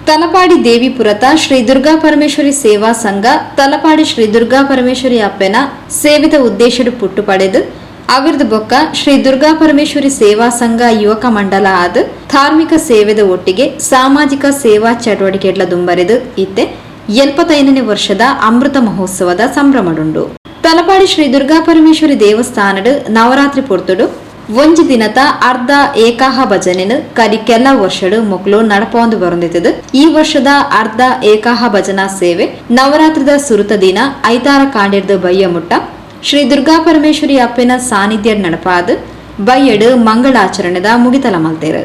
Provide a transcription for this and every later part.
ತಲಪಾಡಿ ದೇವಿಪುರತ ಶ್ರೀ ದುರ್ಗಾ ಪರಮೇಶ್ವರಿ ಸೇವಾ ಸಂಘ ತಲಪಾಡಿ ಶ್ರೀ ದುರ್ಗಾ ಪರಮೇಶ್ವರಿ ಅಪ್ಪೆನ ಸೇವಿತ ಉದ್ದೇಶಡು ಪುಟ್ಟು ಪಡೆದು ಅವಿರ್ದು ಬೊಕ್ಕ ಶ್ರೀ ದುರ್ಗಾ ಪರಮೇಶ್ವರಿ ಸೇವಾ ಸಂಘ ಯುವಕ ಮಂಡಲ ಆದ್ ಧಾರ್ಮಿಕ ಸೇವೆದ ಒಟ್ಟಿಗೆ ಸಾಮಾಜಿಕ ಸೇವಾ ಚಟುವಟಿಕೆಗಳ ದುಂಬರಿದು ಇತ್ತೆ 75ನೇ ವರ್ಷದ ಅಮೃತ ಮಹೋತ್ಸವದ ಸಂಭ್ರಮಡುಂಡು. ತಲಪಾಡಿ ಶ್ರೀ ದುರ್ಗಾ ಪರಮೇಶ್ವರಿ ದೇವಸ್ಥಾನಡ್ ನವರಾತ್ರಿ ಪೊರ್ತುಡು ಒಂಜಿ ದಿನತ ಅರ್ಧ ಏಕಾಹ ಭಜನೆನು ಕರಿ ಕೆಲ ವರ್ಷಡು ಮೊಕ್ಲು ನಡಪೊಂದು ಬರೊಂದಿತ್ತದು. ಈ ವರ್ಷದ ಅರ್ಧ ಏಕಾಹ ಭಜನಾ ಸೇವೆ ನವರಾತ್ರಿದ ಸುರುತ ದಿನ ಐತಾರ ಕಾಂಡೆರ್ದು ಬಯ್ಯ ಮುಟ್ಟ ಶ್ರೀ ದುರ್ಗಾ ಪರಮೇಶ್ವರಿ ಅಪ್ಪೆನ ಸಾನ್ನಿಧ್ಯ ನಡಪಾದ್ ಬಯ್ಯಡು ಮಂಗಳಾಚರಣೆದ ಮುಗಿತಲ ಮಲ್ತೇರು.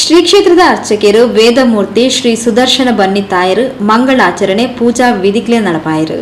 ಶ್ರೀ ಕ್ಷೇತ್ರದ ಅರ್ಚಕರು ವೇದಮೂರ್ತಿ ಶ್ರೀ ಸುದರ್ಶನ ಬನ್ನಿ ತಾಯರು ಮಂಗಳಾಚರಣೆ ಪೂಜಾ ವಿಧಿಕ್ಲೆ ನಡಪಾಯರು.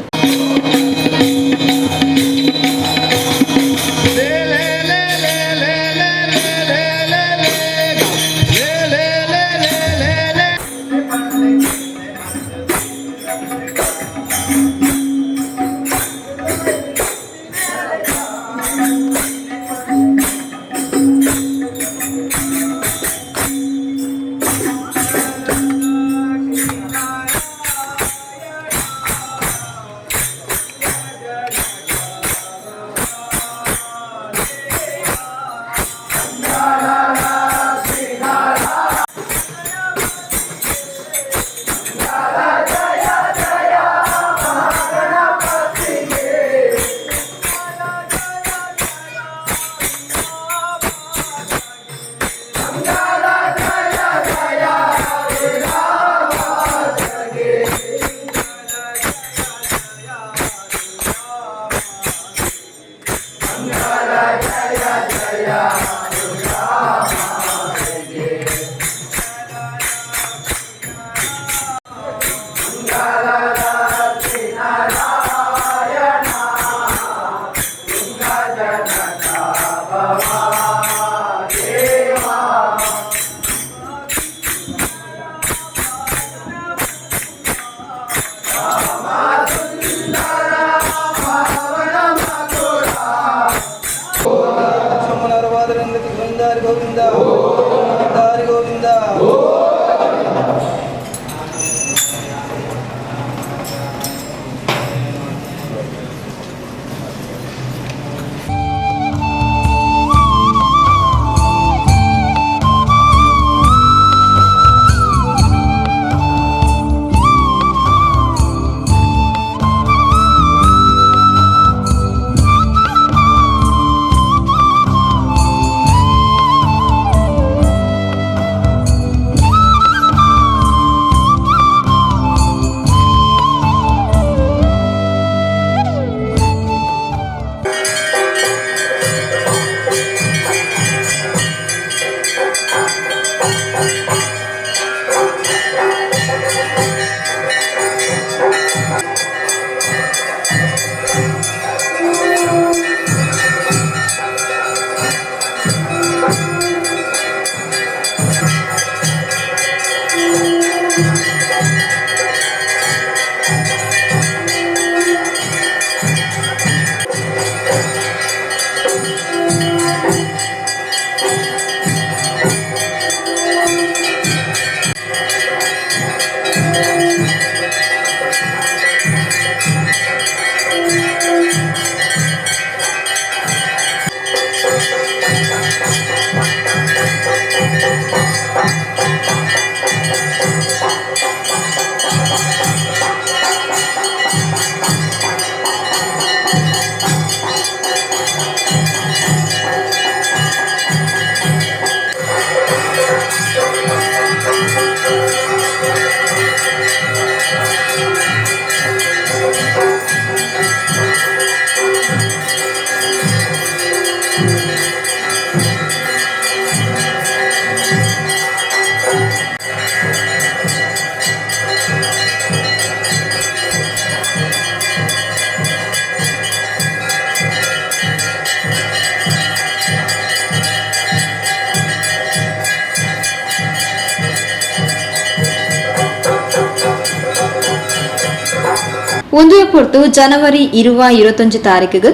ಒಂದುವೆ ಪೊರ್ತು ಜನವರಿ 21 ತಾರೀಕಿಗೆ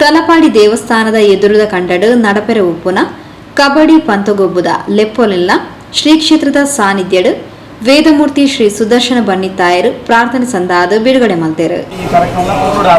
ತಲಪಾಡಿ ದೇವಸ್ಥಾನದ ಎದುರುದ ಕಂಡಡು ನಡಪೆರೆ ಉಪ್ಪುನ ಕಬಡ್ಡಿ ಪಂತಗೊಬ್ಬುದ ಲೆಪ್ಪೊಲೆಲ್ಲ ಶ್ರೀ ಕ್ಷೇತ್ರದ ಸಾನ್ನಿಧ್ಯಡು ವೇದಮೂರ್ತಿ ಶ್ರೀ ಸುದರ್ಶನ ಬನ್ನಿತ್ತಾಯರು ಪ್ರಾರ್ಥನೆ ಸಂದಾದ ಬಿಡುಗಡೆ ಮಲ್ತೇರು. ಈ ಕಾರ್ಯಕ್ರಮ ಪೂರ್ಣ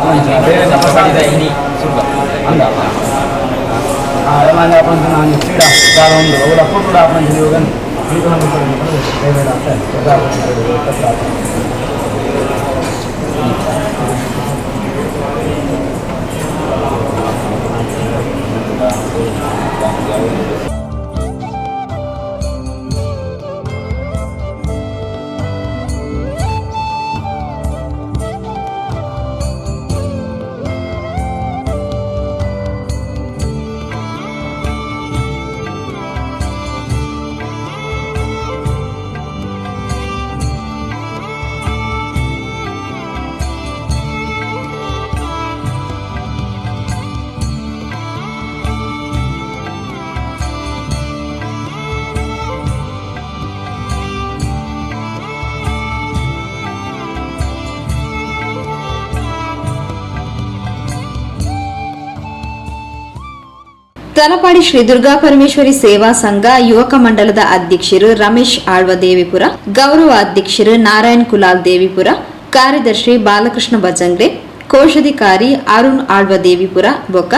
ತಲಪಾಡಿ ಶ್ರೀ ದುರ್ಗಾ ಪರಮೇಶ್ವರಿ ಸೇವಾ ಸಂಘ ಯುವಕ ಮಂಡಲದ ಅಧ್ಯಕ್ಷರು ರಮೇಶ್ ಆಳ್ವ ದೇವಿಪುರ, ಗೌರವ ಅಧ್ಯಕ್ಷರು ನಾರಾಯಣ್ ಕುಲಾಲ್ ದೇವಿಪುರ, ಕಾರ್ಯದರ್ಶಿ ಬಾಲಕೃಷ್ಣ ಬಜಂಗ್ರೆ, ಕೋಶಾಧಿಕಾರಿ ಅರುಣ್ ಆಳ್ವ ದೇವಿಪುರ ಬೊಕ್ಕ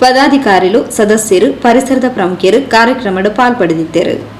ಪದಾಧಿಕಾರಿಲು, ಸದಸ್ಯರು, ಪರಿಸರದ ಪ್ರಮುಖರು ಕಾರ್ಯಕ್ರಮದ ಪಾಲ್ಪಡೆದಿದ್ದರು.